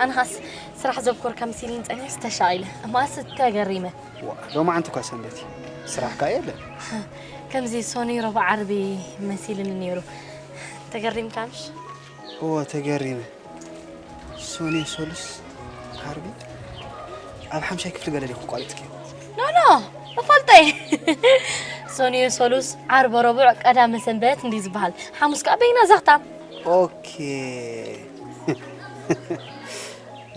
ኣነ ኻስ ስራሕ ዘብኮርካ መሲልኒ ጸኒሑ ዝተሻቒለ እማስ ተገሪመ። ዋ ሎማዓንቲ እኳ ሰንበት እዩ፣ ስራሕ ከኣ የለን። ከምዚ ሶኒ ረቡዕ ዓርቢ መሲልኒ ነይሩ። ተገሪምካ ምሽ? እወ ተገሪመ። ሶኒ ሰሉስ ዓርቢ ኣብ ሓምሻይ ክፍሊ ገለ ዲኹ ቋሪጥክዮ? ኖ ኖ እፈልጦ እየ። ሶኒ ሰሉስ ዓርቢ ረቡዕ ቀዳመ ሰንበት እንዲ ዝበሃል፣ ሓሙስ ከኣ በይና ዘኽታም። ኦኬ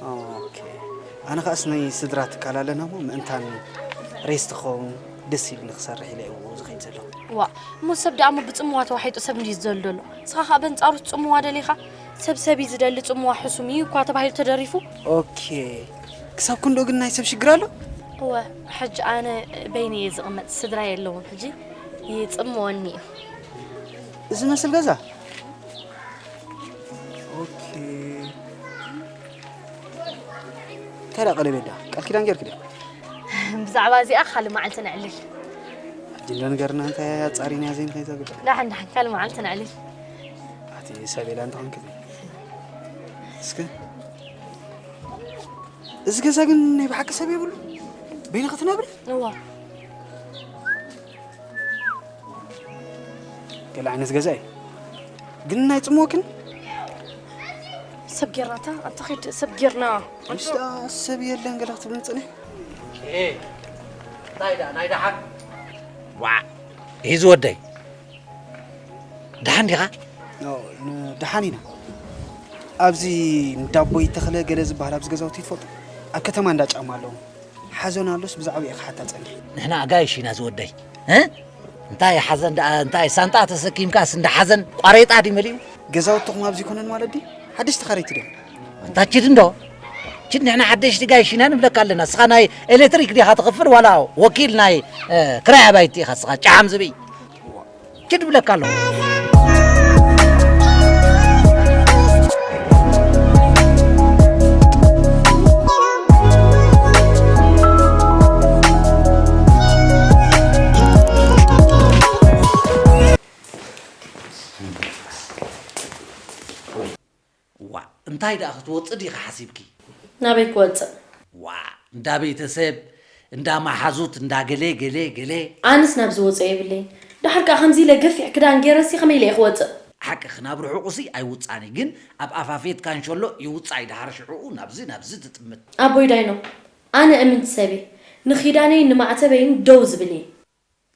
ኦኬ። ኣነ ከኣስ ናይ ስድራ ትካል ኣለና እሞ ምእንታን ሬስት ክኸውን ደስ ኢሉ ንክሰርሕ ኢለ እየ ዝኸይድ ዘለኹ። ዋ እሞ ሰብ ደኣ እሞ ብጽምዋ ተዋሒጡ ሰብ እንድዩ ዝደሊ ዘሎ። ንስኻ ከኣ በንጻሩ ጽምዋ ደሊኻ? ሰብ ሰብ እዩ ዝደሊ ጽምዋ ሕሱም እዩ እኳ ተባሂሉ ተደሪፉ። ኦኬ ክሳብ ክንዶ ግን ናይ ሰብ ሽግር ኣሎ? እወ ሕጂ ኣነ በይነይ እየ ዝቕመጥ ስድራ የለውን ሕጂ ይጽምወኒ እዩ። እዚ መስል ገዛ ኦኬ። እንታይ ደኣ ቀለቤት ደኣ ቃል ኪዳን ጌርኪ ድያ? ብዛዕባ እዚኣ ካልእ መዓልቲ ነዕልል። ሕጂ እንዶ ንገርና እንታይ ኣጻሪና ዘይንኸይዛ ግዳ። ደሓን ደሓን ካልእ መዓልቲ ነዕልል። ኣቲ ሰብ ኢላ እንተኾንኪ እስከ እዚ ገዛ ግን ናይ ብሓቂ ሰብ የብሉ በይንኺ ትነብሪ? እዋ ገለ ዓይነት ገዛ እዩ ግን ናይ ጽምወክን ሰብ ጌርና እታ ኣንተ ኸይድ ሰብ ጌርና ምስታ ሰብ የለን ገለ ክትብል ንጽንሕ እንታይ ዳ ናይ ደሓን ዋዕ ሂዚ ወደይ ደሓን ዲኻ ደሓን ኢና ኣብዚ እንዳቦይ ተኽለ ገለ ዝበሃል ኣብዚ ገዛውቲ ትፈልጡ ኣብ ከተማ እንዳ ጫማ ኣለዉ ሓዘን ኣሎስ ብዛዕባኡ እየ ክሓታ ጸኒሐ። ንሕና ኣጋይሽ ኢና ዝወደይ። እ? እንታይ ሓዘን ደኣ እንታይ ሳንጣ ተሰኪምካስ እንዳ ሓዘን ቋሬጣ ድዩ መሊኡ? ገዛውትኹም ኣብዚ ኣይኮነን ማለት ድዩ? ሓደሽቲ ካረይቲ ድዮም? ኣንታ ኪድ እንዶ። ኪድ ንሕና ሓደሽቲ ጋይሽ ኢና ንብለካ ኣለና። እስኻ ናይ ኤሌክትሪክ ዲኻ ትኽፍል ዋላ ወኪል ናይ እ፣ ክራይ ኣባይቲ ኢኻ እስኻ ጨሓም ዝብኢ? ኪድ እብለካ ኣለኹ። ዋእ እንታይ ደኣ ክትወጽእ ዲኺ ሓሲብኪ? ናበይ ክወጽእ? ዋእ እንዳ ቤተሰብ እንዳ መሓዙት እንዳ ገለ ገለ ገለ። ኣነስ ናብዚ ወጽኦ የብለይን። ደሓር ከኣ ከምዚ ኢለ ገፊሕ ክዳን ገይረሲ ከመይ ኢለ እየ ክወጽእ? ሓቅኺ ናብ ርሑቑሲ ኣይውጻእን እዩ ግን ኣብ ኣፋፌት ካንሸሎ ይውጻእ እዩ ደሓር ሽዕኡ ናብዚ ናብዚ ትጥምት። ኣቦይ ዳይኖ ኣነ እምንቲ ሰብ እየ። ንኺዳነይን ንማዕተበይን ደው ዝብል እየ።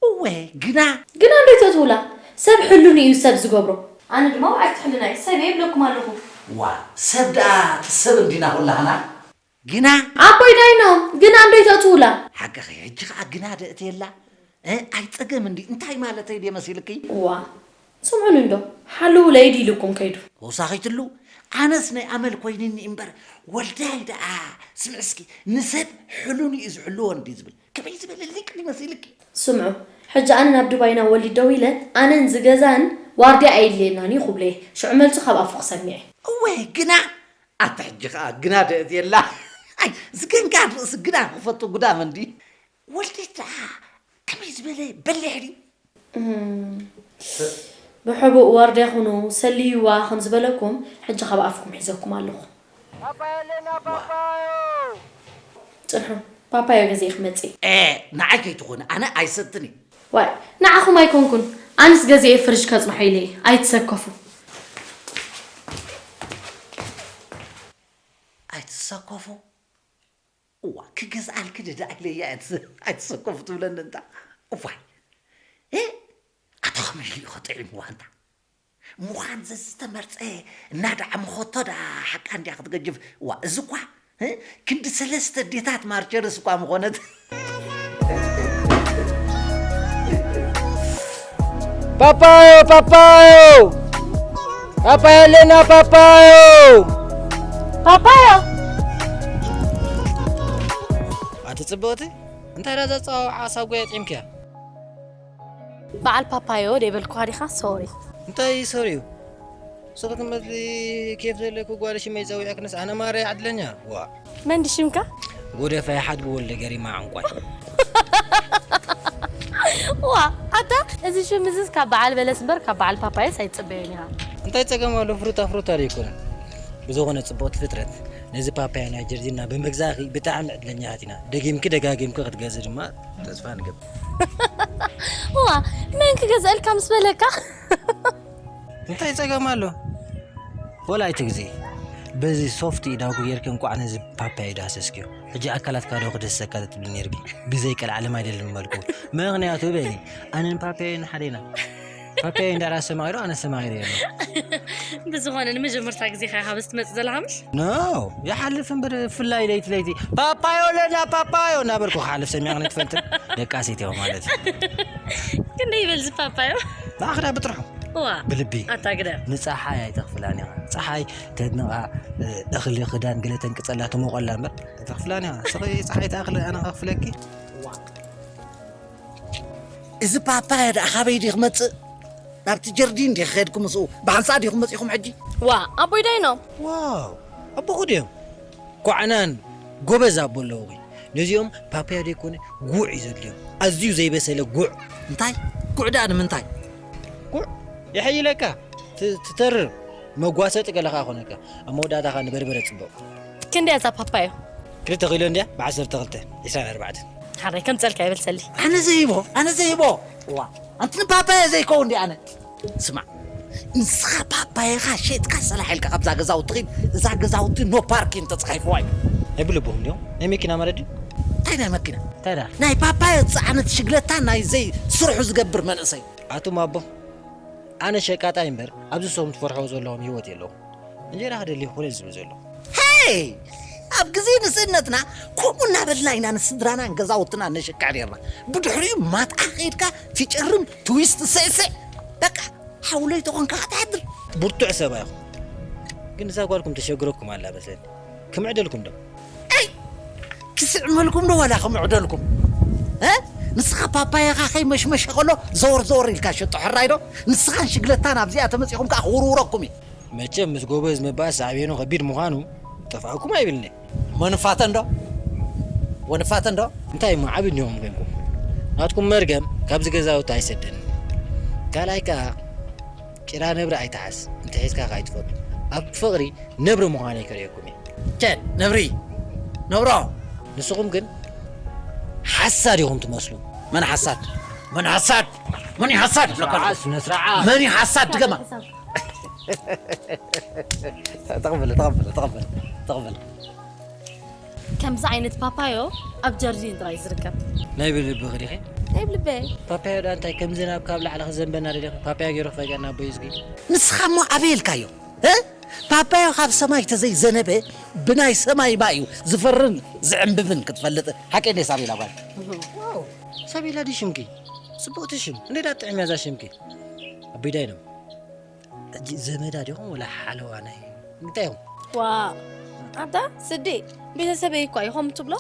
እወ ግና። ግና እንዶ ኣይተእትውላ። ሰብ ሕሉን እዩ ሰብ ዝገብሮ። ኣነ ድማ ወዓልቲ ሕልና እየ። ሰብ እየ ይብለኩም ኣለኹ። ዋእ ሰብ ደኣ ትሰብ እንዲና ኩላህና። ግና። ኣቦይ ዳይኖ ግና እንዶ ኣይተእትውላ። ሓቅኺ ሕጂ ኸኣ ግና ደእትየላ። እ ኣይጸገም እንዲ እንታይ ማለተይ ድየ መሲልኪ? ዋእ ስምዑኒ እንዶ ሓልውለይ ድዩ ኢሉኩም ከይዱ። ተወሳኺትሉ ኣነስ ናይ ኣመል ኮይንኒ እምበር ወልዳይ ደኣ ስምዒ እስኪ ንሰብ ሕሉን እዩ ዝሕልዎ እንዲ ዝብል ከመይ ዝበለ ሊቅ ድዩ መሲልኪ? ስምዑ ሕጂ ኣነ ናብ ዱባይ ናብ ወሊድ ደዊለ ኣነን ዝገዛን ዋርድያ ኣየድልየናን እዩ ክብሎ እየ ሽዑ መልሱ ካብ ኣፉ ክሰምዕ እየ። እወ ግና ኣቲ ሕጂ ኸኣ ግና ደእትየላ ኣይ ዝገንጋድ ርእሲ ግና ክፈቱ ጉዳም እንዲ ወልዲት ደኣ ከመይ ዝበለ በሊሕ ድዩ? ብሕቡእ ዋርድያ ኩኑ ሰልይዋ ከም ዝበለኩም ሕጂ ካብ ኣፍኩም ሒዘኩም ኣለኹ። ጽንሑ ፓፓዮ ገዚኤ ክመጽእ እየ። ኤእ ንዓይ ከይትኾኒ ኣነ ኣይሰትን እየ። ዋይ ንዓኹም ኣይኮንኩን ኣነስ ገዚኤ ፍርጅ ከጽንሖ ኢለ እየ ኣይትሰከፉ። ኣይትሰከፉ። እዋ ክገዝኣልኪ ድዳ ኢለያ ኣይትሰከፉ ትብለኒ እንታ እዋይ ኣቶ ከመይ ኢሉ እዩ ከጥዒምዋ እንታ ምዃን ዘዝተመርፀ እናዳዕመኸቶ ዳ ሓቃ እንድያ ክትገጅፍ እዋ እዚ እኳ ክንዲ ሰለስተ ዴታት ማርቸርስ እኳ ምኾነት ፓፓዮ ፓፓዮ ፓፓዮ ኣለና ፓፓዮ ፓፓዮ ኣቲ ጽብቕቲ እንታይ ዳ ዘጸዋውዓ ሳብ ጎየ ጢምክያ በዓል ፓፓዮ ደይበልኩኻ ዲኻ ሶሪ እንታይ ሶሪ እዩ ስኽቲ መትሊ ኬፍ ዘለኪ ጓል ሽመይ ጸዊዐክንስ ኣነ ማራ ይዓድለኛ ዋ መንዲ ሽምካ ጎደፋይ ሓድጊ ወልደ ገሪማ ዕንቋይ ዋ ኣታ እዚ ሽም እዚስ ካብ በዓል በለስ እምበር ካብ በዓል ፓፓየስ ኣይትጽበዮን ኢኻ እንታይ ጸገም ኣሎ ፍሩታ ፍሩታ ዶ ይኮነ ብዝኾነ ጽቡቕቲ ፍጥረት፣ ነዚ ፓፓያ ናይ ጀርዲና ብምግዛእኺ ብጣዕሚ ዕድለኛታት ኢና። ደጊምኪ ደጋጊምኪ ክትገዝእ ድማ ተስፋ ንገብር። እዋ፣ መን ክገዝአልካ ምስ በለካ? እንታይ ጸገም ኣሎ? ወላ ኣይትግዚ። በዚ ሶፍት ኢዳጉ ጌርኪ እንቋዕ ነዚ ፓፓያ ዳሰስክዮ። ሕጂ ኣካላትካ ዶ ክደሰካ ትብሊ ኔርኪ? ብዘይ ቀልዓለም ኣይደልን መልኩ። ምኽንያቱ በይኒ ኣነን ፓፓያ ንሓደ ኢና። ፓፓያ እንዳራ ሰማይሮ ኣነ ሰማይሮ የለ። ብዝኾነ ንመጀመርታ ግዜ ኸ ሃብስ ትመጽእ ዘለኻ ምሽ? ኖ፣ ይሓልፍ እምበር ብፍላይ ለይቲ ለይቲ ፓፓዮ ኣለና ፓፓዮ እናበልኩ ክሓልፍ ሰሚዕክኒ ትፈልጥን? ደቃሲት እዮም ማለት እዩ። ክንደይ ይበል ዝፓፓዮ? ንኣኽዳ ብጥርሑ ዋ ብልቢ ኣታ ግደ ንፀሓይ ኣይተኽፍላን ኢኻ። ፀሓይ ተድንቓ፣ እኽሊ ክዳን ገለ ተንቅፀላ ትሞቐላ እምበር ኣይተኽፍላን ኢኻ። ስኺ ፀሓይ ትኣኽሊ ኣነ ከኽፍለኪ። እዚ ፓፓያ ደኣ ካበይ ድዩ ክመጽእ? ናብቲ ጀርዲን ድዩ ክኸድኩም ምስኡ? ብሓንሳእ ዲኹም መጺኹም ሕጂ? ዋ ኣቦይ ዳይኖ ዋው ኣቦኹ ድዮም? ኳዕናን ጎበዝ ኣቦ ኣለውኺ። ነዚኦም ፓፓያ ደይኮነ ጉዕ እዩ ዘድልዮም። ኣዝዩ ዘይበሰለ ጉዕ። እንታይ? ጉዕ ደኣ ንምንታይ? ጉዕ የሐይለካ፣ ት- ትተርር መጓሰጢ ገለኻ ኮነካ። ኣብ መወዳእታኻ ንበርበረ ጽቡቕ። ክንደይ እዛ ፓፓዮ? ክልተ ኪሎ እንድያ ብ12 24። ሓራይ ከም ጸልካ ይበልሰሊ ኣነ ዘይቦ ኣነ ዘይቦ ዋ ኣንቲ ንፓፓያ ዘይከውን ዲ ኣነ ስማዕ ንስኻ ፓፓያኻ ሸጥካ ሰላሕ ኢልካ ካብዛ ገዛውቲ ኺድ እዛ ገዛውቲ ኖ ፓርኪን ተፅሒፍዋ እዩ ናይ ብልብኹም ድዮም ናይ መኪና ማለት ድዩ? እንታይ ናይ መኪና እንታይ ደኣ? ናይ ፓፓያ ዝፀዓነት ሽግለታ ናይ ዘይ ስርሑ ዝገብር መንእሰይ ኣቱም ኣቦ ኣነ ሸቃጣይ እምበር ኣብዚ ሰም ትፈርሕዎ ዘለኹም ህይወት የለኹም። እንጀራ ክደሊ ኩነ ዝብል ዘሎ ሄይ ኣብ ግዜ ንስእነትና ከምኡ እናበልና ኢና ንስድራናን ገዛውትና ነሸቅዕ ነርና ብድሕሪኡ ማትኣ ከይድካ ትጭርም ትዊስት ስዕስዕ በቃ ሓውለይ ተኾንካ ክትሓድር ብርቱዕ ሰብኣይ ኢኹም። ግን እዛ ጓልኩም ተሸግረኩም ኣላ መስለኒ። ክምዕደልኩም ዶ? ኣይ ክስዕመልኩም ዶ ዋላ ክምዕደልኩም እ? ንስኻ ፓፓያኻ ከይመሽመሸ ከሎ ዘወር ዘወር ኢልካ ሸጦ ሕራይ ዶ ንስኻን ሽግለታን ኣብዚኣ ተመፂኹም ከዓ ክውርውረኩም እዩ መቸም ምስ ጎበዝ ምባል ሳዕቤኑ ከቢድ ምዃኑ ጠፍኣኩም ኣይብልኒ። መንፋተን ዶ ወንፋተን ዶ እንታይ እሞ ዓብ እንዲኹም ኮይንኩም ናትኩም መርገም ካብዚ ገዛውቲ ኣይሰደን። ካልኣይ ከዓ ጭራ ነብሪ ኣይትሓዝ እንተ ሒዝካ ከዓ ኣይትፈቱ። ኣብ ፍቕሪ ነብሪ ምዃነይ ከርእየኩም እየ። ቸን ነብሪ ነብሮ ንስኹም ግን ሓሳድ ኢኹም ትመስሉ። መን ሓሳድ መን ሓሳድ መን እዩ ሓሳድ ይብለካ ኣለኹ። ስነ ስርዓት መን እዩ ሓሳድ ድገማ ተቐበለ ተቐበለ ተቐበለ ተቐበለ ከምዚ ዓይነት ፓፓዮ ኣብ ጀርዲን ጥራይ ዝርከብ ናይ ብልቢ ክዲኺ ናይ ብልበይ ፓፓዮ ዳ እንታይ ከምዚ ናብ ካብ ላዕሊ ክዘንበና ደሊኺ ፓፓዮ ገይሩ ክፈይቀና ኣቦይ ዝጊ ንስኻ እሞ ኣበይ ኢልካዮ እ? ፓፓዮ ካብ ሰማይ ተዘይዘነበ ብናይ ሰማይ ማይ እዩ ዝፈርን ዝዕንብብን ክትፈልጥ ሓቂ እንደ ሳቤላ ጓል ሳቤላ ዲ ሽምኪ ጽቡቕቲ ሽም እንዴት ኣጥዕምያ እዛ ሽምኪ ኣቢዳይ ነው እጂ ዘመዳ ዲኹም ወላ ሓለዋ ናይ እንታይ እዮም ዋ ኣታ ስዲ ቤተሰበይ እኳ ይኸም ትብሎ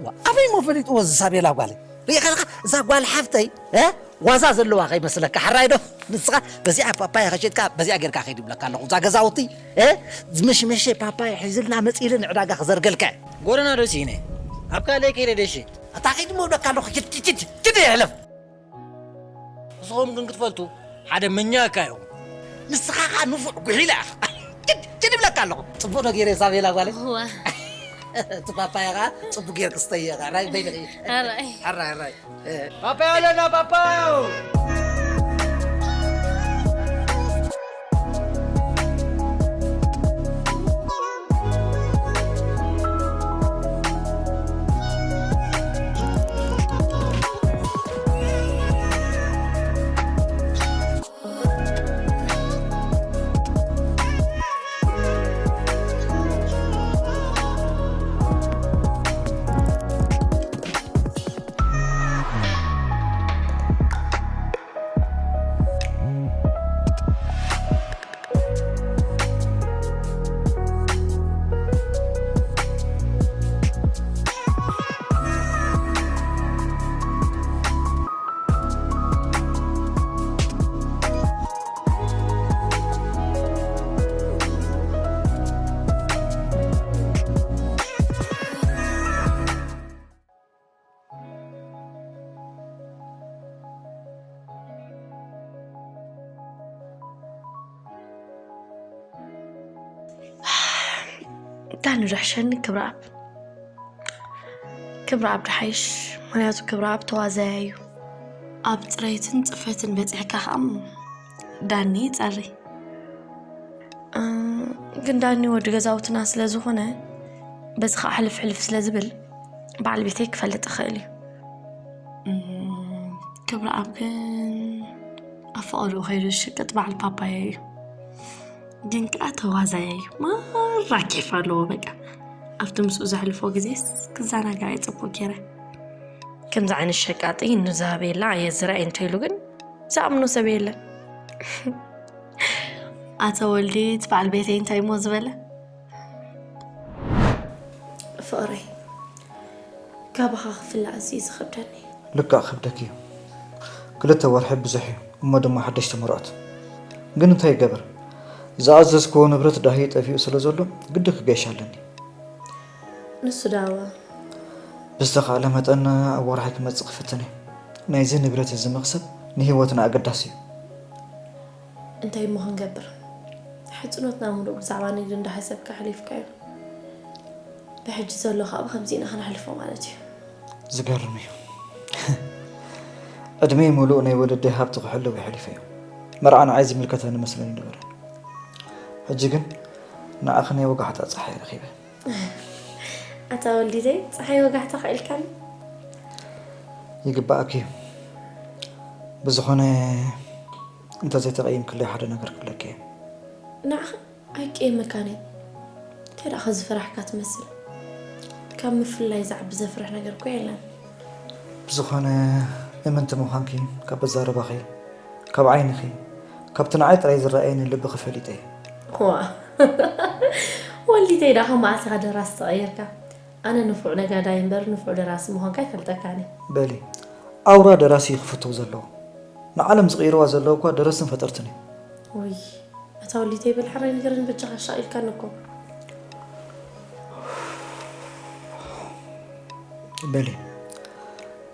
ዋ፣ ኣበይ ሞ ፈሊጥዎ እዚ ሳቤላ ጓል ርኢኻ ኢኻ እዛ ጓል ሓፍተይ እ? ዋዛ ዘለዋ ከይመስለካ ሓራይ ዶ ንስኻ በዚኣ ፓፓያ ከሸጥካ በዚኣ ጌርካ ከይድ ይብለካ ኣለኹ እዛ ገዛውቲ እ? ዝመሽመሸ ፓፓያ ሒዝልና መፂኢለ ንዕዳጋ ክዘርገልካ እየ። ጎደና ዶ ሲነ ኣብ ካልእ ከይደ ደሽ ኣታ ከይድ ሞ ይብለካ ኣለኹ ኪድ ኪድ ኪድ ኪድ የሕለፍ ንስኹም ግን ክትፈልጡ ሓደ መኛካ እዮም ንስኻ ኸዓ ንፉዕ ጉሒላ ኢኻ ኪድ ኪድ ይብለካ ኣለኹ ፅቡቕ ዶ ገይረ ሳቤላ ጓለይ ዋ እቲ ፓፓያ ኸዓ ፅቡቅ ጌርክ ስተየ ኸዓ ራይ በይንኺ ኣራይ ሓራይ ሓራይ ፓፓዮ ኣለና ፓፓዮ ዳኒ ዶ ይሕሸኒ ክብረኣብ? ክብረኣብ ዶ ይሓይሽ? ምኽንያቱ ክብረኣብ ተዋዛያይ እዩ። ኣብ ጽሬትን ጽፈትን በጺሕካ ኸኣ ዳኒ ይጸሪ። እ፣ ግን ዳኒ ወዲ ገዛውትና ስለ ዝኾነ፣ በዚ ኸኣ ሕልፍ ሕልፍ ስለ ዝብል፣ በዓል ቤተይ ክፈልጥ ይኽእል እዩ። እም፣ ክብረኣብ ግን ኣብ ፈቐድኡ ከይዱ ዝሽቅጥ በዓል ፓፓዮ እዩ። ግን ከኣ ተዋዛያይ እዩ። ማራ ኬፍ ኣለዎ በቃ። ኣብቲ ምስኡ ዘሕልፎ ግዜስ ክዘናጋዕ እየ ጽቡቕ ገይረ። ከምዚ ዓይነት ሸቃጢ ንዝሃበ የላ ኣየ ዝረኣየ እንተኢሉ ግን ዝኣምኖ ሰብ የለን። ኣቶ ወልዲ፣ እቲ በዓል ቤተይ እንታይ እሞ ዝበለ? ፍቕረይ፣ ካባኻ ክፍላእ ኣዝዩ ዝኸብደኒ። ልክዕ ክብደኪ እዩ። ክልተ ወርሒ ብዙሕ እዩ፣ እሞ ድማ ሓደሽቲ መርዑት። ግን እንታይ ይገበር? ዝኣዘዝክዎ ንብረት ዳሂ ጠፊኡ ስለ ዘሎ ግዲ ክገይሽ ኣለኒ። ንሱ ዳዋ? ብዝተኻእለ መጠን ኣብ ወርሒ ክመጽእ ክፍትን እየ። ናይዚ ንብረት እዚ መኽሰብ ንህይወትና ኣገዳሲ እዩ። እንታይ እሞ ክንገብር? ሕጽኖትና ምሉእ ብዛዕባ ንግዲ እንዳሓሰብካ ኣሕሊፍካዮ። ብሕጂ ዘሎ ከኣ ብኸምዚ ኢና ክነሕልፎ ማለት እዩ። ዝገርም እዩ። ዕድመይ ምሉእ ናይ ወለደይ ሃብቲ ክሕልው የሕሊፈዮ። መርዓ ንዓይ ዝምልከተኒ መስለኒ ነበረ። ሕጂ ግን ንዓኺ ናይ ወጋሕታ ጸሓይ ረኺበ። ኣታ ወልዲተይ፣ ጸሓይ ወጋሕታ ኸኢልካኒ። ይግባኣኪ እዩ። ብዝኾነ፣ እንተዘይተቐይምክለይ ሓደ ነገር ክብለኪ እየ። ንዓኺ ኣይቀየመካን እየ። እንታይ ደኣ ኸዚ ፈራሕካ ትመስል? ካብ ምፍልላይ ዝዓቢ ዘፍርሕ ነገር እኮ የለን። ብዝኾነ፣ እምንቲ ምዃንኪ ካብ ኣዛረባኺ፣ ካብ ዓይንኺ፣ ካብቲ ንዓይ ጥራይ ዝረኣየኒ ልብኺ ፈሊጠ እየ። ዋ፣ ወልዲተይ ደኣ ከም መዓስ ኢኻ ደራሲ ተቐይርካ? ኣነ ንፉዕ ነጋዳይ እምበር ንፉዕ ደራሲ ምዃንካ ኣይፈልጠካን እየ። በሊ፣ ኣውራ ደራሲ እዩ ክፍትው ዘለዎ። ንዓለም ዝቕይርዋ ዘለዉ እኳ ደረስትን ፈጠርትን እዮም። ውይ፣ ኣታ ወሊተይ በል ሕራይ ንገረኒ በጃኻ፣ ኣሻቒልካኒ እኮ። በሊ፣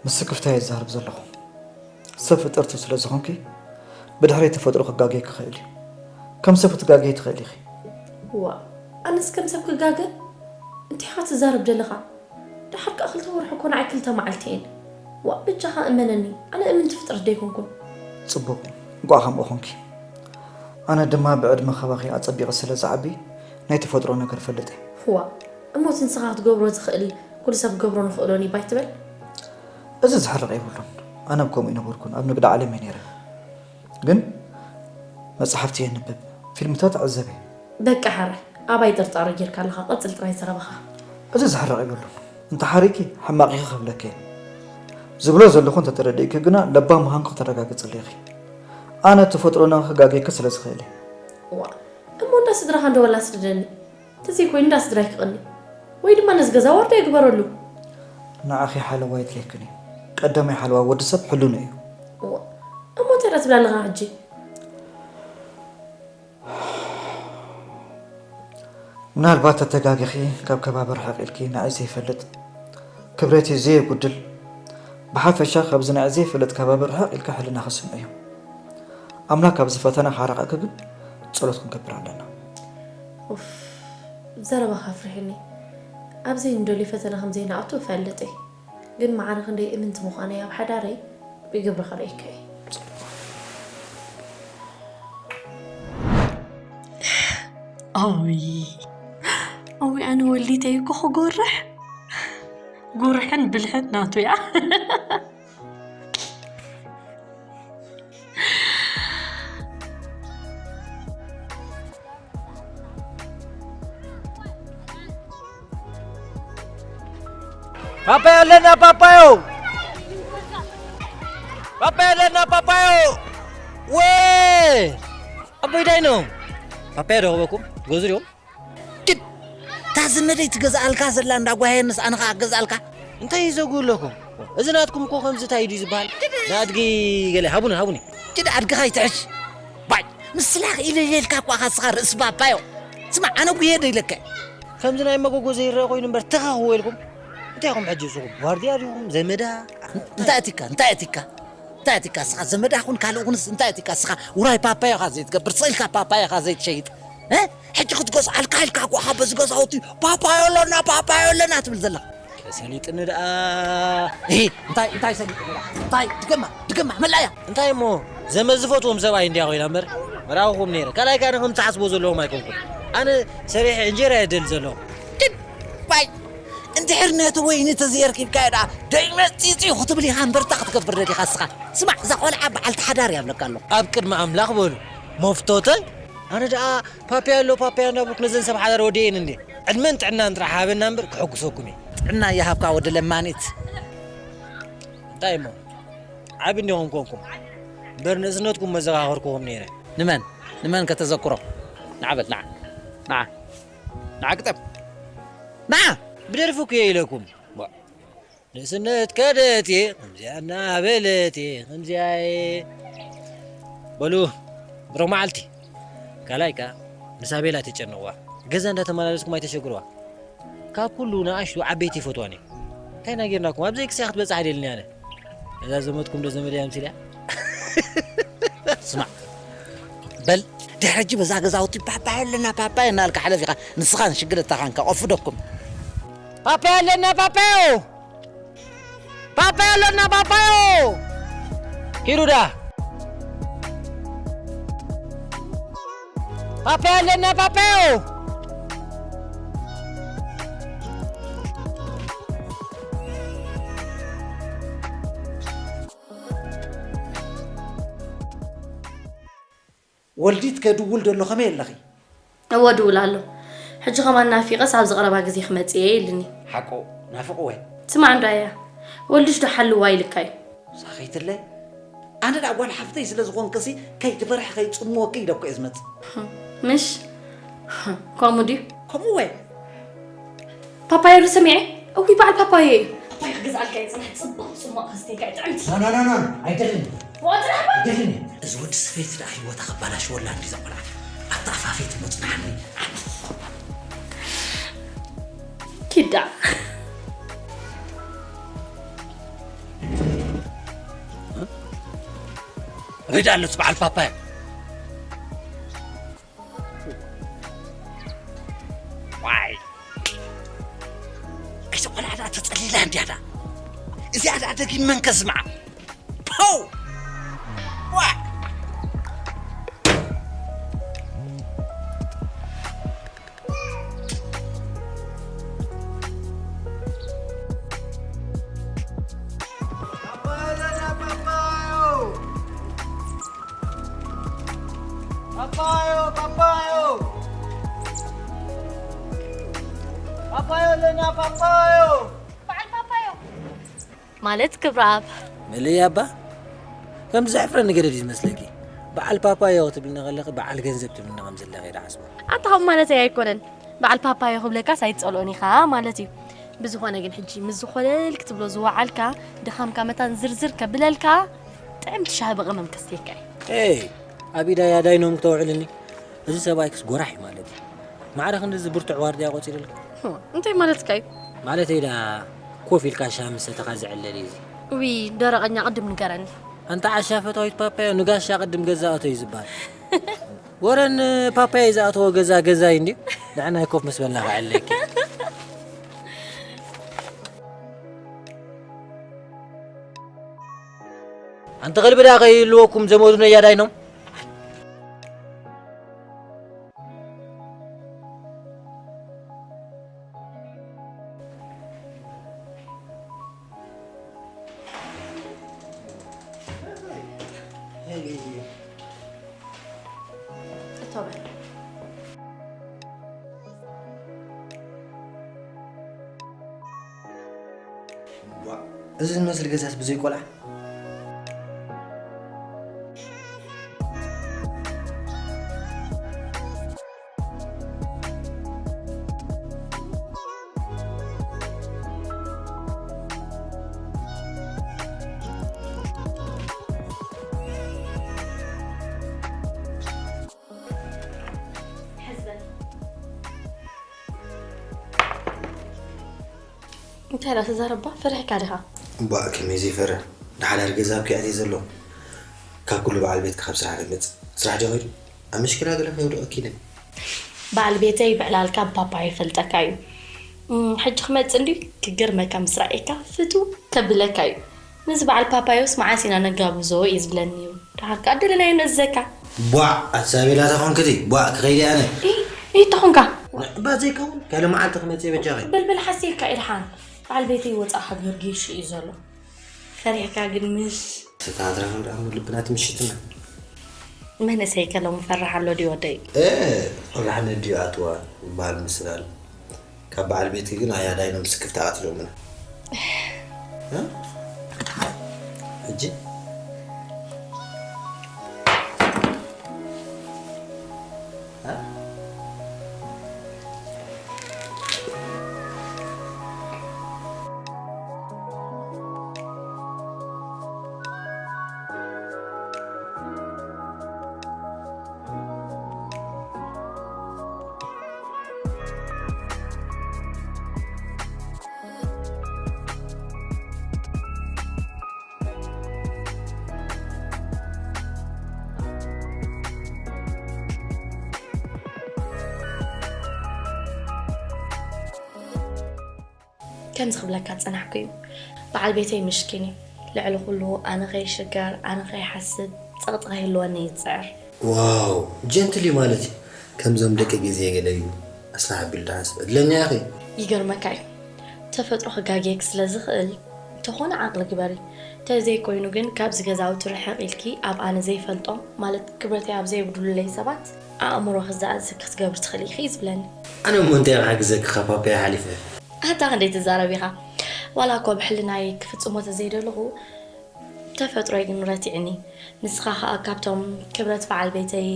ምስ ስክፍታ እየ ዝዛረብ ዘለኹ። ሰብ ፍጥርቲ ስለ ዝኾንኪ፣ ብድሕረይ ተፈጥሮ ክጋገይ ክኽእል እዩ። ከም ሰብ ክትጋገይ ትኽእል ኢኺ። ዋ፣ ኣነስ ከም ሰብ ክጋገ? እንታይ ኢኻ ትዛረብ ዘለኻ? ደሓር ከኣ ክልተ ወርሒ እኮ ንዓይ ክልተ መዓልቲ እየን። ዋእ፣ በጃኻ እመነኒ፣ ኣነ እምንቲ ፍጥረት ዶ ኣይኮንኩን? ጽቡቕ፣ እንቋዕ ከምኡ ኾንኪ። ኣነ ድማ ብዕድመ ካባኺ ኣጸቢቐ ስለ ዝዓቢ፣ ናይ ተፈጥሮ ነገር እፈልጥ እየ። ዋእ፣ እሞ እቲ ንስኻ ክትገብሮ ትኽእል፣ ኩሉ ሰብ ክገብሮ ንኽእሎን እዩ ባይ ትበል? እዚ ዝሕረቕ የብሉን። ኣነ ኣብ ከምኡ ኣይነበርኩን፣ ኣብ ንግዲ ዓለም እየ ነይረ። ግን መጽሓፍቲ የንብብ፣ ፊልምታት እዕዘብ እየ። በቃ ሕራይ፣ ኣባይ ጥርጣረ ጌርካ ኣለኻ፣ ቀጽል ጥራይ ዘረባኻ። እዚ ዝሕረቕ የብሉን። እንተ ሓሪቂ ሕማቕ ኢኺ ክብለኪ እየ። ዝብሎ ዘለኹ እንተ ተረዲእኪ ግና ለባም ምዃንኪ ክተረጋግጽለይ ኢኺ። ኣነ ተፈጥሮና ክጋገየኪ ስለ ዝኽእል እየ። እዋ፣ እሞ እንዳ ስድራኻ እንዶ ወላ ስደደኒ። ተዘይኮይኑ እንዳ ስድራይ ክቕኒ። ወይ ድማ ነዚ ገዛ ዋርድያ ይግበረሉ። ንዓኺ ሓለዋ የድልየክን እዩ። ቀዳማይ ሓለዋ ወዲ ሰብ ሕልኑ እዩ። እዋ፣ እሞ እንታይ ደኣ ትብል ኣለኻ ሕጂ? ምናልባት ተተጋጊኺ ካብ ከባቢ ርሕቕ ኢልኪ ንዓይ ዘይፈልጥ፣ ክብረተይ ዘየጉድል፣ ብሓፈሻ ካብዚ ንዓይ ዘይፈልጥ ከባቢ ርሕቕ ኢልካ ሕልናኺ ስምዕዮ። ኣምላኽ ካብዚ ፈተና ካራቕኪ ግን ጸሎት ክንገብር ኣለና። ኡፍ፣ ዘረባኻ ኣፍሪሑኒ። ኣብ ዘይንደልዮ ፈተና ከም ዘይንኣቱ እፈልጥ እየ። ግን መዓረ ክንደይ እምንቲ ምዃነይ ኣብ ሓዳረይ ብግብሪ ከርእየካ እየ። ኣውይ፣ ኣውይ፣ ኣነ ወሊተይ እኮ ክጎርሕ። ጉርሕን ብልሕን ናቱ እያ። ፓፓዮ ኣለና፣ ፓፓዮ። ፓፓዮ ኣለና፣ ፓፓዮ። ወ-፣ ኣቦይ ዳይኖ። ፓፓዮ ዶ ክበኩም? ገዙ ድዮም? ጭድ! እታ ዘመደይ ትገዝኣልካ ዘላ እንዳ ጓየንስ ኣነ ኸኣ ክገዝኣልካ? እንታይ እዩ ዘጉህለኩም? እዚ ናትኩም እኮ ከምዚ እንታይ ድዩ ዝበሃል? ንኣድጊ ገለ ሃቡኒ፣ ሃቡኒ። ጭድ ኣድግኻ ይትሕሽ። ባይ፣ ምስላ ክኢለ ኢለልካ እኳ ኢኻ እስኻ ርእሲ ባባዮ። ስማዕ፣ ኣነ ጉየ ዶ ኢለካ? ከምዚ ናይ መጎጎ ዘይረአ ኮይኑ እምበር ተኻኽዎ ኢልኩም። እንታይ ኢኹም ሕጂ ንስኹም? ዋርድያ ዲኹም? ዘመዳ? እንታይ ኣቲካ? እንታይ ኣቲካ? እንታይ ኣቲካ እስኻ? ዘመዳ ኩን ካልእ ኩንስ እንታይ ኣቲካ እስኻ? ውራይ ፓፓዮ ኢኻ ዘይትገብር፣ ስቕ ኢልካ ፓፓዮ ኢኻ ዘይትሸይጥ። እ? ሕጂ ክትገዝኣልካ ኢልካ እኮ ኢኻ በዚ ገዛውቲ ፓፓዮ ኣሎና፣ ፓፓዮ ኣሎና ትብል ዘለኻ። ሰሊጥኒ ደኣ። እሂ፣ እንታይ፣ እንታይ ሰሊጥኒ ደኣ? እንታይ? ድገማ፣ ድገማ፣ መላእያ። እንታይ እሞ፣ ዘመድ ዝፈትዎም ሰብኣይ እንድያ ኮይና እምበር፣ መራኽኹም ነይረ። ካልኣይ ከኣ ከም ትሓስቦ ዘለኹም ኣይኮንኩን። ኣነ ሰሪሐ እንጀራ እየ ደሊ ዘለኹ። ድባይ፣ እንድሕር ነቲ ወይኒ ተዘየርኪብካዮ ደኣ፣ ደይ መጺጺ ክትብል ኢኻ እምበር፣ እንታይ ክትገብር ደሊኻ እስኻ? ስማዕ፣ እዛ ቆልዓ በዓልቲ ሓዳር እያ እብለካ ኣለኹ። ኣብ ቅድሚ ኣምላኽ በሉ፣ መፍቶተይ። ኣነ ደኣ ፓፓያ ኣሎ፣ ፓፓያ እንዳበልኩ ነዘን ሰብ ሓዳር ወዲኤን እንዴ። ዕድመን ጥዕናን ጥራሕ ሃበና እምበር ክሕጉሰኩም እየ። ጥዕና ይሃብካ ወዲ ለማኒት። እንታይ እሞ? ዓቢ እንዲኹም ኮንኩም። እምበር ንእስነትኩም መዘኻኸርኩኹም ነይረ። ንመን? ንመን ከተዘክሮ? ንዓ በል፣ ንዓ። ንዓ። ንዓ ግጠም። ንዓ! ብደርፊ እኮ እየ ኢለኩም። ዋ። ንእስነት ከደት እየ፣ ከምዚኣ እናበለት እየ፣ ከምዚኣ እየ። በሉ፣ ብሩኽ መዓልቲ። ካልኣይ ከኣ፣ ምስ ኣቤላ ተጨነቕዋ። ገዛ እንዳተመላለስኩም ኣይተሸግርዋ። ካብ ኩሉ ንኣሽቱ ዓበይቲ ይፈትዋን እየ። እንታይ ኢና ጌርናኩም? ኣብ ዘይክስያ ክትበጽሕ ኣይደልን ኣነ። እዛ ዘመድኩም ዶ ዘመድ እያ ኣምሲልያ? ስማዕ፣ በል፣ ድሕሪ ሕጂ በዛ ገዛውቲ ፓፓዮ ኣለና፣ ፓፓዮ እናልካ ሓለፍ ኢኻ። ንስኻን ሽግለታኻን ከኣ ቆፍደኩም። ፓፓዮ ኣለና፣ ፓፓዮ! ፓፓዮ ኣለና፣ ፓፓዮ! ኪዱ ደኣ። ፓፓዮ ኣለና፣ ፓፓዮ! ወልዲት ከድውል ደሎ ከመይ ኣለኺ? እወ ድውል ኣሎ። ሕጂ ከማን ናፊቐስ ኣብዚ ቀረባ ግዜ ክመጽእ እየ ኢሉኒ። ሓቁ ናፍቕዎ እየ። ስማዕ እንዶ ኣያ፣ ወልድሽ ዶ ሓልዋ ኢልካ እዩ? ሳኺትለ፣ ኣነ ደኣ ጓል ሓፍተይ ስለ ዝኾንክሲ ከይትፈርሒ ከይጽምወኪ ኢለ እኮ እየ ዝመጽእ። ምሽ? ከምኡ ድዩ? ከምኡ እወ። ፓፓዮ ዶ ሰሚዐ? እውይ በዓል ፓፓዮ እዩ። ፓፓዮ ክገዝኣልካ እየ ጽናሕ፣ ጽቡቕ ጽሟቕ ከስተይካ እየ ጥዕምቲ። ኖ፣ ኖ፣ ኖ፣ ኖ፣ ኣይደልን። ዋጥራ ባ- ኣይደልን። እዚ ወዲ ሰበይቲ ደኣ ህይወታ ከባላሽወላ እንዲ ዘቆልዓ። ኣብታ ኣፋፈይቲ ሞጽናሓኒ። ኪዳ። ሪዳ ኣሎ እቲ በዓል ፓፓዮ። ዋይ። እዛ ቆልዓ ደኣ ተጸሊላ እንድያ ደኣ። እዚኣ ደኣ ደጊመን ከስምዓ። ፖው! ዋይ! ፓፓዮ፣ ፓፓዮ! ፓፓዮ ኣለና፣ ፓፓዮ! በዓል ፓፓዮ! ማለት ክብረኣብ። መለይ ኣባ፣ ከምዚ ዘሕፍረኒ ገለ ድዩ ዝመስለኪ? በዓል ፓፓዮ ክትብልኒ ከለኺ በዓል ገንዘብ ትብልኒ ከም ዘለኺ እየ ዝሓስቦ። ኣታ ከምኡ ማለተይ ኣይኮነን። በዓል ፓፓዮ ክብለካስ ኣይትጸልኦን ኢኻ ማለት እዩ። ብዝኾነ ግን ሕጂ ምስ ዝኾለል ክትብሎ ዝወዓልካ ድኻምካ መታን ዝርዝር ከብለልካ ጥዕምቲ ሻሂ ብቐመም ከስትየካ እየ። ኤይ፣ ኣብ ኢዳ ያዳይኖም ክተውዕልኒ? እዚ ሰብኣይክስ ጎራሕ እዩ ማለት እዩ። ማዕረ ክንድዚ ብርቱዕ ዋርድያ ቆጺሩልካ? ህም፣ እንታይ ማለትካ እዩ? ማለተይ ደኣ ኮፍ ኢልካ ሻሂ ምስ ሰተኻ ዝዕለል እዩ እዚ። ውይ፣ ደረቐኛ ቅድም ንገረኒ። ኣንታ ዓሻ ፈታዊት ፓፓዮ ንጋሻ ቅድም ገዛ እቶ እዩ ዝበሃል። ወረን ፓፓዮ ዝኣተዎ ገዛ ገዛ እዩ እንድዩ። ንዕናይ ኮፍ ምስ በልና ክዕለለኪ። ኣንቲ ከልቢ ደኣ ከይህልወኩም ዘመዱ ነያዳይኖም። እቶ በል። ዋ፣ እዚ ዝመስል ገዛስ ብዘይ ቆልዓ? ሕዝበን። እንታይ ደኣ ትዛረባ? ፈሪሕካ ዲኻ? እባ ከመይ ዘይፈርሕ? ንሓዳር ገዛ ኣብ ኪኣት እየ ዘሎ። ካብ ኩሉ በዓል ቤትካ ካብ ስራሕ ደመጽ። ስራሕ ድዮ ኸይዱ? ኣብ ምሽክላ ገለ ከየውድቐኪ ኢለ። በዓል ቤተይ ብዕላልካ ብፓፓዮ ይፈልጠካ እዩ። እም፣ ሕጂ ክመጽእ እንድዩ ክገርመካ፣ ምስ ረኣየካ ፍትው ከብለካ እዩ። ነዚ በዓል ፓፓዮስ መዓስ ኢና ነጋብዞ እዩ ዝብለኒ እዩ። ደሓር ከኣ ደለናዮ ነዝዘካ። ቧዕ፣ ኣቲ ሳቤላ ተኾንክቲ፣ ቧዕ፣ ክኸይድ እየ ኣነ። ኢ፣ ኢ፣ ተኾንካ? እባ ዘይከውን፣ ካልእ መዓልቲ ክመጽእ እየ በጃኺ። በልበል ሓስየካ እዩ ደሓን። በዓል ቤተይ ወጻእ ሃገር ጌሹ እዩ ዘሎ። ፈሪሕካ ግን ምሽ? ስታትራ ወደ ኣሙ ልብና ትምሽትና። መንእሰይ ከለሙ ፈራሕ ኣሎ ድዩ ወደይ? እ፣ ፈራሕ ነድዩ ኣትዋ ይበሃል ምስላል። ካብ በዓል ቤትኪ ግን ኣያዳይ ነው ምስክፍ ተኣትሎምና። እ? ሕጂ? እ? ከምዚ ክብለካ ዝጸናሕኩ እዩ። በዓል ቤተይ ምሽኪን እዩ። ልዕሊ ኩሉ ኣነ ከይሽገር፣ ኣነ ከይሓስብ፣ ጸቕጢ ከይህልወኒ እዩ ዝጽዕር። ዋው፣ ጀንትል እዩ ማለት እዩ። ከምዞም ደቂ ግዜ ገለ እዩ። ኣስላሕ ኣቢሉ ዝሓስብ። ዕድለኛ ኢኺ። ይገርመካ እዩ። ተፈጥሮ ክጋግየኪ ስለ ዝኽእል፣ እንተኾነ ዓቕሊ ግበሪ። ተዘይኮይኑ ግን ካብዚ ገዛውቲ ርሕቕ ኢልኪ ኣብ ኣነ ዘይፈልጦም፣ ማለት ክብረተይ ኣብ ዘየብድሉለይ ሰባት ኣእምሮኺ ዝኣዝኪ ክትገብሪ ትኽእሊ ኢኺ እዩ ዝብለኒ። ኣነ እሞ እንታይ ክሓግዘኪ ካብ ፓፓያ ሓሊፈ? ኣታ ክንደይ ትዛረብ ኢኻ። ዋላ እኮ ብሕልናይ ክፍጽሞ ተዘይደለኹ፣ ተፈጥሮይ ግን ረቲዕኒ። ንስኻ ኸኣ ካብቶም ክብረት በዓል ቤተይ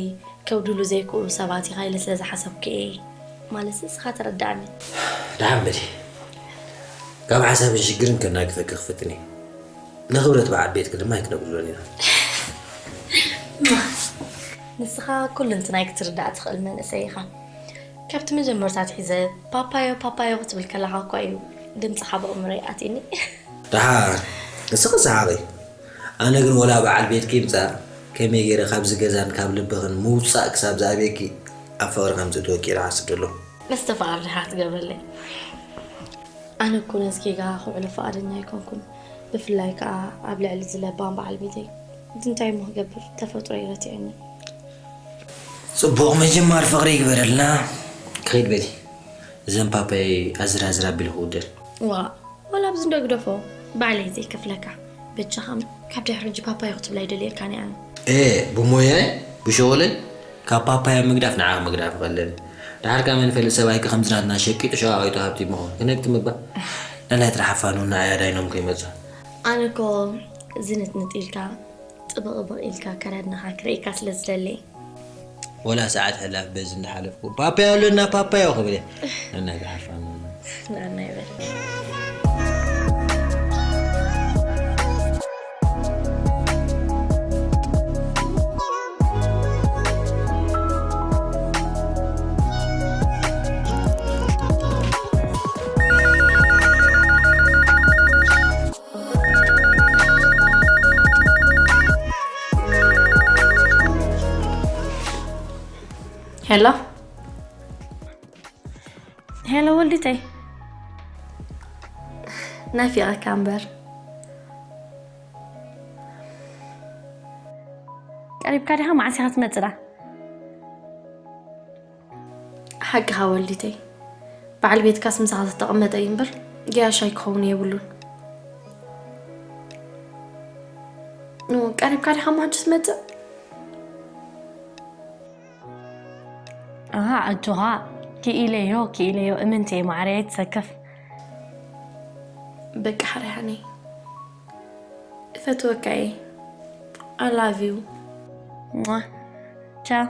ከብድሉ ዘይክእሉ ሰባት ኢኻ ኢለ ስለ ዝሓሰብኩ እየ። ማለት ንስኻ ተረዳእኒ። ደሓን በሊ። ካብ ሓሳብን ሽግርን ከናግፈኪ ክፍትን እየ። ንኽብረት በዓል ቤትኪ ድማ ኣይክነጉድሎን ኢና። ንስኻ ኩሉ እንትናይ ክትርዳእ ትኽእል መንእሰይ ኢኻ። ካብቲ መጀመርታ ኣትሒዘ ፓፓዮ ፓፓዮ ክትብል ከለኻ እኳ እዩ ድምፅኻ ብኣእምሮይ ኣትዩኒ። ደሓን ንስኺ ሰሓቒ። ኣነ ግን ወላ በዓል ቤትኪ ይምፃእ ከመይ ገይረ ካብዚ ገዛን ካብ ልብኽን ምውፃእ ክሳብ ዝኣብየኪ ኣብ ፍቕሪ ከም ዝእትወኪ እየ ዝሓስብ ዘለኹ። መስተፋቕር ዲኻ ክትገብረለይ? ኣነ እኮ ነዚ ጌጋ ክውዕሎ ፍቓደኛ ኣይኮንኩን። ብፍላይ ከኣ ኣብ ልዕሊ እዚ ለባም በዓል ቤተይ። እዚ እንታይ እሞ ክገብር፣ ተፈጥሮ እዩ ረቲዕኒ። ጽቡቕ ምጅማር ፍቕሪ ይግበረልና። ክኸይድ በሊ። እዘን ፓፓየ ኣዝራዝር ኣቢሉ ክውደል። ዋእ፣ ዋላ ኣብዚ እንዶ ግደፎ፣ ባዕለይ ዘይከፍለካ። በጃኻ ካብ ድሕሪ ሕጂ ፓፓየ ክትብላ ኣይደልየካን እየ ኣነ። ኤ፣ ብሞያይ፣ ብሸወለይ፣ ካብ ፓፓየ ምግዳፍ ንዓኺ ምግዳፍ ይቐለኒ። ደሓር ከኣ መን ይፈልጥ ሰብኣይኪ ከምዚ ናትና ሸቂጡ ሸቓቒጡ ሃብቲ ምኾን። ክነግቲ ምባ። ናላይ ጥራሕ ኣፋንውና ኣያዳይኖም ከይመጹ። ኣነ እኮ ዝንጥንጥ ኢልካ፣ ጥብቕብቕ ኢልካ ከረድንኻ ክርእየካ ስለ ዝደሊ። ወላ ሰዓት ሕላፍ በዚ እንዳሓለፍኩ፣ "ፓፓዮ ኣለና፣ ፓፓዮ" ክብል እየ። ነናይ ብሓፋን። ንኣና ይበል። ሄሎ፣ ሄሎ ወልዲተይ፣ ናፊቐካ እምበር። ቀሪብካ ዲኻ? መዓስ ኢኻ ትመጽእ ደኣ? ሓቅኻ ወልዲተይ፣ በዓል ቤትካስ ምሳኻ ዝተቐመጠ እዩ እምበር ገያሻይ ክኸውን የብሉን። ኑ፣ ቀሪብካ ዲኻ እሞ ሕጂ ትመጽእ? ኣሃ፣ ኣጆኻ፣ ክኢለዮ፣ ክኢለዮ፣ እምንቲ እየ ማዕረይ፣ ኣይትሰከፍ። በቃ ሓራይ ሓነይ። እፈትወካ እየ። I love you። ሟ። ቻው።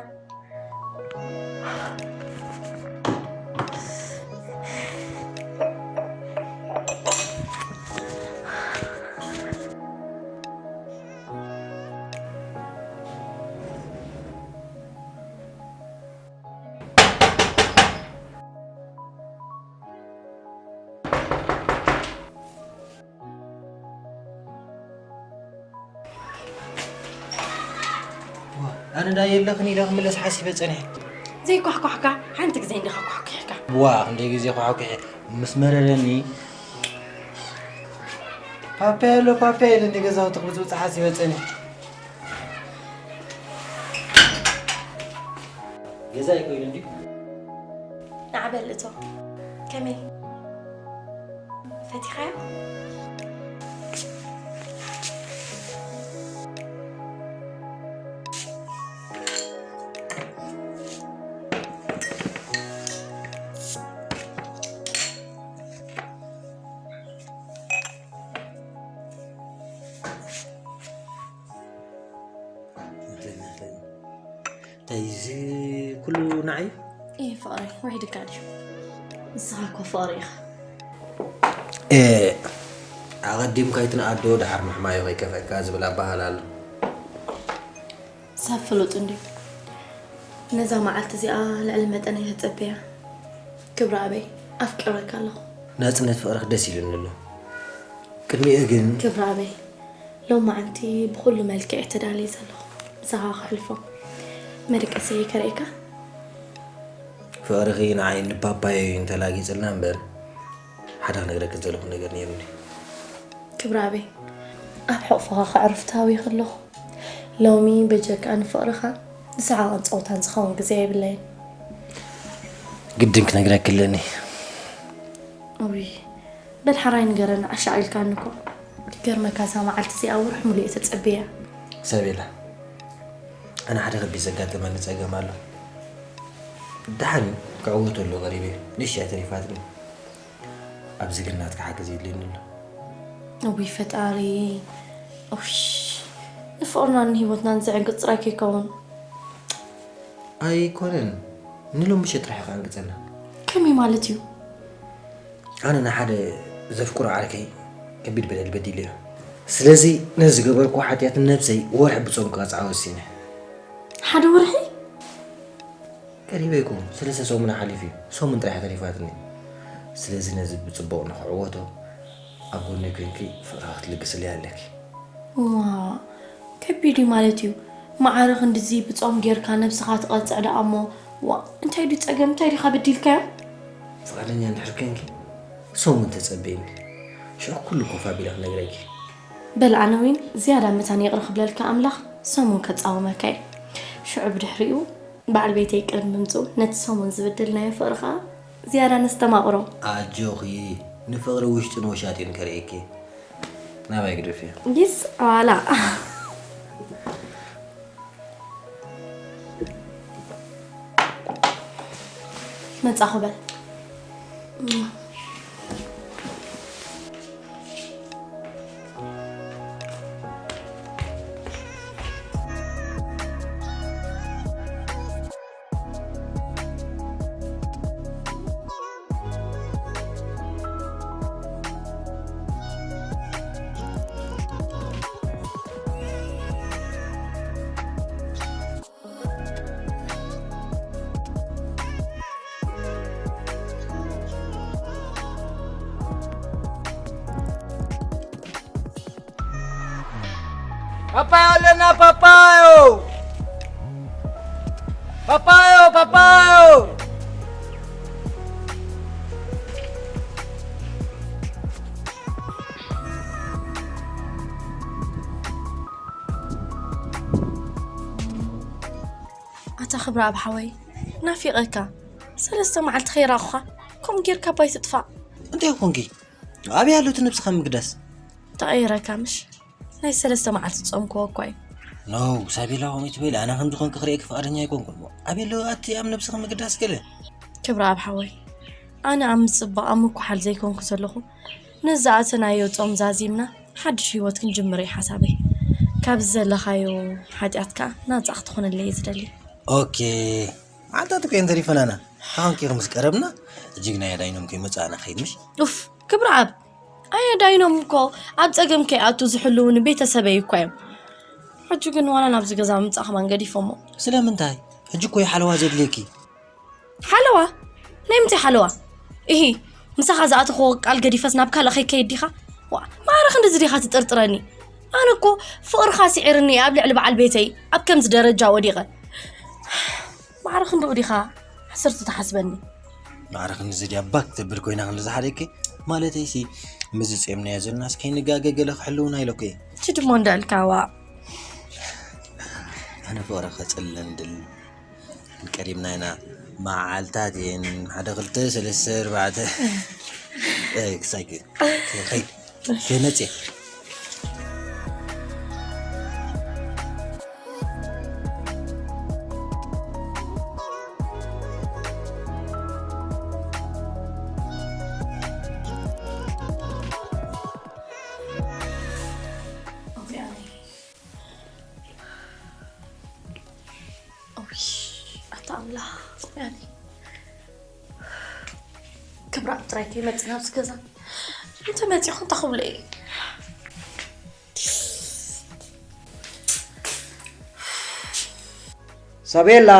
ዋ፣ ኣነ ዳ የለኽን ኢለ ክምለስ ሓሲበ ጸኒሐ። ዘይኳሕኳሕካ ሓንቲ ግዜ እንዲኻ ኳሕኲሕካ። ዋ፣ ክንደይ ግዜ ኳሕኲሐ። ምስ መረረኒ፣ ፓፓያ ኣሎ፣ ፓፓያ ኢለ ንገዛውቲ ክብፅብፅ ሓሲበ ፀኒሐ። ገዛ ኣይኮይኑ እንዲ። ንዓ በል እቶ። ከመይ? ፈቲኻዮ? እንታይ እዚ ኩሉ ንዓይ? እየ ፍቕረይ፣ ውሒድካ ድዩ? ንስኻ እኮ ፍቕሪ ኢኻ። ኤ፣ ኣቐዲምካ ኣይትንኣዶ፣ ደሓር ምሕማዩ ከይከፍአካ ዝብል ኣበሃህላ ኣሎ። ሰብ ፍሉጥ እንድዩ። ነዛ መዓልቲ እዚኣ ልዕሊ መጠን እየ ተጸበያ። ክብሪ ኣበይ፣ ኣፍቂረካ ኣለኹ። ናጽነት ፍቕርኽ ደስ ኢሉኒ ኣሎ። ቅድሚኡ ግን ክብሪ ኣበይ፣ ሎማዓንቲ ብኹሉ መልክዕ እየ ተዳልየ ዘለኹ። ምሳኻ ከሕልፎ። መደቀሰይ ከርእየካ? ፍቕርኺ ንዓይ ንባባየይ እንተላጊጽልና እምበር፣ ሓደ ክነግረኪ ዘለኹ ነገር ነይሩኒ። ክብራበይ፣ ኣብ ሕቑፍኻ ከዕርፍ ተሃዊኸ ኣለኹ። ሎሚ በጀካ ንፍቕርኻ ንሰሓቕን ጸወታን ዝኸውን ግዜ የብለይን። ግድን ክነግረኪ ኣለኒ። እውይ፣ በል ሓራይ ንገረኒ፣ ኣሻቒልካኒ እኮ። ክገርመካ፣ እዛ መዓልቲ እዚኣ ወርሒ ሙሉእ እየ ተጸብያ። ሳቤላ፣ ኣነ ሓደ ከቢድ ዘጋጠመኒ ጸገም ኣሎ። ደሓን ክዕወተሉ ቀሪበ፣ ንእሽተይ ተሪፋትኒ። ኣብዚ ግን ናትካ ሓገዝ የድልየኒ ኣሎ። እውይ ፈጣሪ፣ ኡሽ፣ ንፍቕርናን ንህይወትናን ዘዕንቅጽ ጥራይ ከይከውን። ኣይኮነን፣ ንሎሚ ምሸት ጥራሕ እዩ ከዕንቅጸና። ከመይ ማለት እዩ? ኣነ ንሓደ ዘፍቅሮ ዓርከይ ከቢድ በደል በዲለዮ። ስለዚ ነዚ ዝገበርኩ ሓጢኣት ንነብሰይ ወርሒ ብጾም ክቐጽዓ ወሲነ። ሓደ ወርሒ? ቀሪበ እኮ፣ ሰለስተ ሰሙን ሓሊፉ እዩ። ሰሙን ጥራሕ ተሪፋትኒ። ስለዚ ነዚ ብጽቡቕ ንኽዕወቶ ኣብ ጎነይ ኮንኪ ፍቕርኺ ክትልግስለይ ኣለኪ። ዋ፣ ከቢድ እዩ ማለት እዩ። ማዕረ ክንድዚ ብጾም ጌርካ ነብስኻ ትቐጽዕ ደኣ እሞ፣ ዋ፣ እንታይ ድዩ ጸገም? እንታይ ዲኻ በዲልካዮ? ፍቓደኛ እንድሕር ኮንኪ፣ ሰሙን ተጸበይኒ። ሽዑ ኩሉ ኮፍ ኣቢለ ክነግረኪ። በል ኣነ እውን ዝያዳ መታን ይቕረ ክብለልካ ኣምላኽ ሰሙን ከጻውመካ እየ። ሽዑ ብድሕሪኡ በዓል ቤተይ ቅድሚ ምምጽኡ ነቲ ሰሙን ዝበደልናዮ ፍቕሪ ኸኣ ዝያዳ ነስተማቕሮ። ኣጆኺ፣ ንፍቕሪ ውሽጥን ወሻጢን ከርእየኪ። ናባይ ግደፍዮ። ይስ ዋላ። መጻኹ በል። ፓፓዮ ኣለና፣ ፓፓዮ! ፓፓዮ፣ ፓፓዮ! ኣታ ክብረኣብ ሓወይ፣ ናፊቐካ። ሰለስተ መዓልቲ ከይረኣኹኻ፣ ከምኡ ጌርካ ኣባይ ትጥፋእ። እንታይ ኮንኪ? ኣበይ ኣሎ እቲ ነብስኻ ምግዳስ? ተቐይረካ ምሽ? ናይ ሰለስተ መዓልቲ ጾምክዎ እኳ እዩ። ኖው፣ ሳቤላ፣ ከምኡ ትበሊ፣ ኣነ ከምዚ ኮንኪ ክርእየኪ ፍቓደኛ ኣይኮንኩን። ኣበይ ኣሎ ኣቲ ኣብ ነብስኺ ምግዳስ ገለ? ክብረኣብ ሓወይ፣ ኣነ ኣብ ምጽባቕ ኣብ ምኩሓል ዘይኮንኩ ዘለኹ፣ ነዚ ኣተናዮ ጾም ዛዚምና ሓድሽ ህይወት ክንጅምር እዩ ሓሳበይ። ካብዚ ዘለኻዮ ሓጢኣት ከኣ ናጻ ክትኾነለይ እየ ዝደሊ። ኦኬ፣ መዓልታት እኮ እየን ተሪፈናና። ሓንኪ ምስ ቀረብና፣ እጅግ ናይ ኣዳይኖም ከይመጽእ ኣነ ክኸይድ ምሽ? ኡፍ፣ ክብረኣብ፣ ኣየ ዳይኖም እኮ ኣብ ጸገም ከይኣቱ ዝሕልዉኒ ቤተሰበይ እኳ እዮም። ሕጂ ግን ዋላ ናብዚ ገዛ ምምጻእኻ ማን ገዲፎሞ? ስለምንታይ? ሕጂ እኮ እዩ ሓለዋ ዘድልየኪ። ሓለዋ? ናይ ምንታይ ሓለዋ? እሂ፣ ምሳኻ ዝኣተኽዎ ቃል ገዲፈስ ናብ ካልእ ከይከይድ ዲኻ? ዋ፣ ማዕረ ክንድዚ ዲኻ ትጥርጥረኒ? ኣነ እኮ ፍቕርኻ ስዒርኒ ኣብ ልዕሊ በዓል ቤተይ ኣብ ከምዚ ደረጃ ወዲቐ። ማዕረ ክንድኡ ዲኻ ዓሰርተ ትሓስበኒ? ማዕረ ክንዚ ድያ ባክ ተብል ኮይና ክንዲ ዝሓደኪ? ማለተይሲ፣ ምዚ ጼምናዮ ዘለናስ ከይንጋገ ገለ ክሕልውና ኢለኩ እየ። እቺ ድሞ እንዳልካዋ። ኣነ ፍቕሪ ከጽለን ድል ቀዲምና ኢና። መዓልታት እየን፣ ሓደ፣ ክልተ፣ ሰለስተ፣ ኣርባዕተ። ኤ፣ ክሳይ ከ-፣ ከ-፣ ከይ-፣ ከይመጽእ። ኦይ፣ ኣታ ኣምላኽ፣ ያኒ ክብራ ጥራይ ከይመጽእ ናብዚ ገዛ። እንተ መጺኹ እንታይ ክብሎ እየ? ሳቤላ።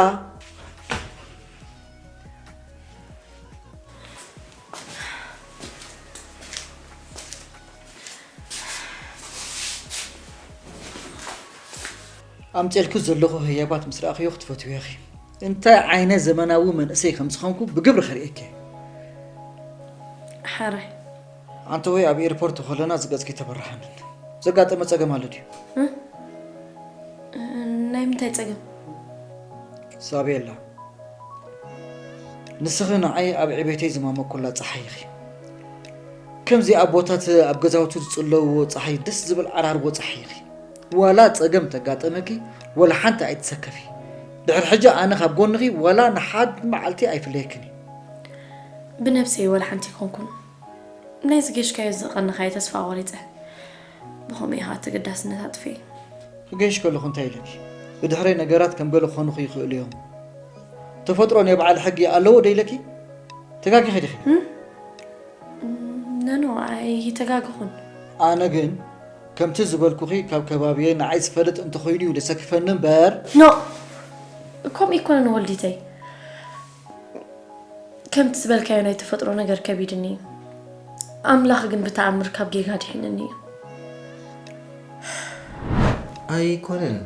ኣምጼልኩ ዘለኹ ህያባት ምስ ረኣኽዮ ክትፈትውዮ ኢኺ። እንታይ ዓይነት ዘመናዊ መንእሰይ ከም ዝኾንኩ ብግብሪ ከርእየኪ እየ። ሓራይ። ኣንተ ወይ ኣብ ኤርፖርት ከለና ዝገጽኪ ተበራሃንን። ዘጋጠመ ጸገም ኣሎ ድዩ? እ? ናይ ምንታይ ጸገም? ሳቤላ፣ ንስኺ ንዓይ ኣብ ዕቤተይ ዝማመኩላ ጸሓይ ኢኺ። ከምዚ ኣቦታት ኣብ ገዛውቲ ዝጽለውዎ ጸሓይ፣ ደስ ዝብል ዓራርቦ ጸሓይ ኢኺ። ዋላ ጸገም ተጋጠመኪ፣ ዋላ ሓንቲ ኣይትሰከፊ። ድሕሪ ሕጂ ኣነ ካብ ጎንኺ ዋላ ንሓድ መዓልቲ ኣይፍለየክን እየ። ብነብሰይ ዋላ ሓንቲ ኣይኮንኩን። ናይዚ ጌሽካዮ ዝቐነኻዮ ተስፋ ቆሪጸ። ብኸመይ ኢኻ እቲ ግዳስነት ኣጥፍኤ? ክገይሽ ከለኹ እንታይ ኢለኪ? ብድሕረይ ነገራት ከም ገለ ክኾኑኺ ይኽእሉ እዮም። ተፈጥሮ ናይ በዓል ሕጊ ኣለዎ ዶ ኢለኪ? ተጋጊኺ ዲኺ? እም? ኖ፣ ኖ፣ ኣይተጋገኹን። ኣነ ግን ከምቲ ዝበልኩኺ ካብ ከባቢየ ንዓይ ዝፈልጥ እንተኾይኑ እዩ ዘሰክፈኒ እምበር። ኖ፣ ከምኡ ኣይኮነን ወልዲተይ። ከምቲ ዝበልካዮ ናይ ተፈጥሮ ነገር ከቢድኒ እዩ። ኣምላኽ ግን ብተኣምር ካብ ጌጋ ኣድሒንኒ እዩ። ኣይኮነን፣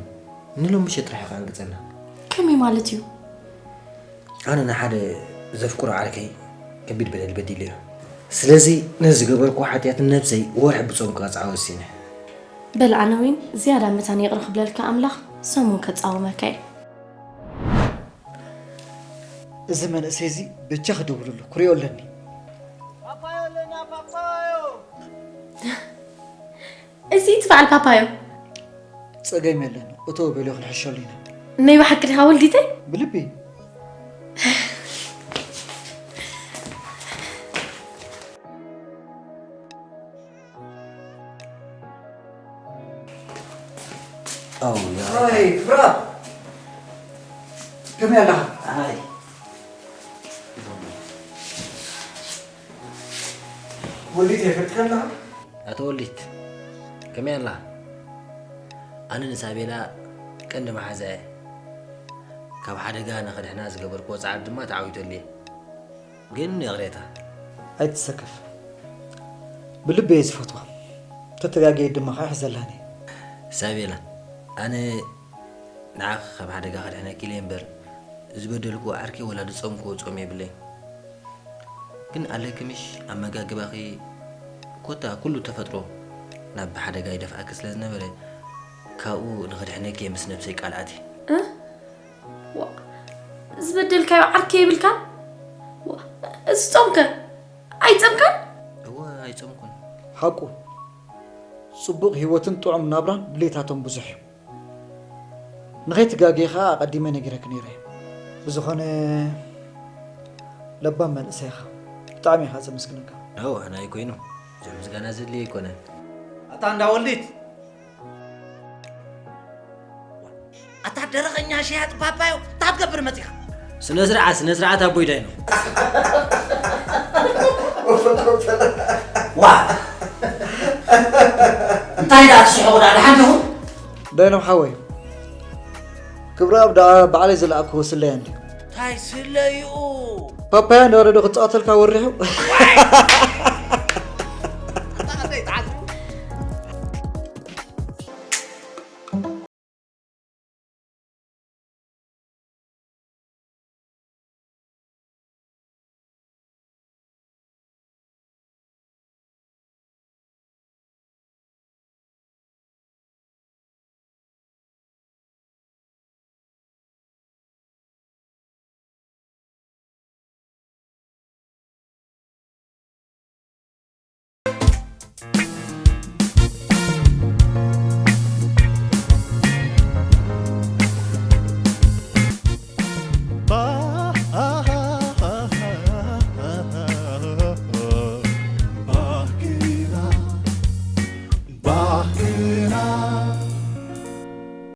ንሎሚ ምሸት ጥራሕ እዩ ከኣንግጸና። ከመይ ማለት እዩ? ኣነ ንሓደ ዘፍቅሮ ዓርከይ ከቢድ በደል በዲለዮ። ስለዚ ነዚ ዝገበርኩዎ ሓጢኣት ንነብሰይ ወርሒ ብጾም ክቐጽዓ ወሲነ። በል ኣነ እውን ዝያዳ መታን ይቕረ ክብለልካ ኣምላኽ ሰሙን ከጻውመካ እየ። እዚ መንእሰይ እዚ ብቻ ክድውልሉ ክሪኦ ኣለኒ። ፓፓዮ ኣለና፣ ፓፓዮ። እዚ እቲ በዓል ፓፓዮ። ጸገም የለን፣ እቶ በልዮ ክንሕሸሉ ኢና። ናይ ብሓቂ ዲኻ ወልዲተይ? ብልቢ። ኣው፣ ያ። ኣይ፣ ፍራ። ከመይ ኣለኻ? ኣይ። ወልዲት የፈልጥካ ኣለኻ? ኣቶ ወልዲት፣ ከመይ ኣለኻ? ኣነ ንሳቤላ ቀንዲ መሓዛ እየ። ካብ ሓደጋ ንኽድሕና ዝገበርክዎ ጻዕሪ ድማ ተዓዊተሉ እየ። ግን ይቕሬታ። ኣይትሰከፍ። ብልቢ እየ ዝፈትዋ። ተተጋገየ ድማ ኸዓ ይሕዘላኒ። ሳቤላ፣ ኣነ ንዓኺ ካብ ሓደጋ ከድሕነኪ ኢለ እምበር፣ ዝበደልክዎ ዓርኪ ወላ ዝጾምክዎ ጾም የብለይን። ግን ኣለኪ ምሽ፣ ኣመጋግባኺ ኮታ ኩሉ ተፈጥሮ ናብ ሓደጋ ይደፍኣኪ ስለ ዝነበረ፣ ካብኡ ንኽድሕነኪ እየ ምስ ነብሰይ ቃል ኣትየ። እ? ዋ፣ ዝበደልካዮ ዓርኪ የብልካን? ዋ፣ እዚ ጾምከ ኣይጸምካን? እወ፣ ኣይጸምኩን። ሓቁ፣ ጽቡቕ ህይወትን ጥዑም ናብራን ድሌታቶም ብዙሕ እዩ። ንኸይትጋገ ኸኣ ኣቐዲመ ነጊረኪ ነይረ እየ። ብዝኾነ፣ ለባም መንእሰይ ኢኻ። ብጣዕሚ ኢኻ ዘመስግነካ። ኣዎ፣ ኣነ ኣይኮይኑ። ብዙሕ ምስጋና ዘድልዮ ኣይኮነን። ኣታ እንዳ ወልዲት! ኣታ ደረቐኛ ሸያጢ ፓፓዮ፣ እንታይ ክትገብር መጺኻ? ስነ ስርዓት፣ ስነ ስርዓት ኣቦይ ዳይኖ። ዋ! እንታይ ደኣ ትስሕቑ ደኣ፣ ደሓን ዲኹም? ዳይኖ ሓወይ፣ ክብረኣብ ደኣ ባዕለይ ዝለኣክዎ ስለያ እንድዩ። እንታይ ስለይኡ? ፓፓያ እንዳወረደ ክጻወተልካ ወሪሑ።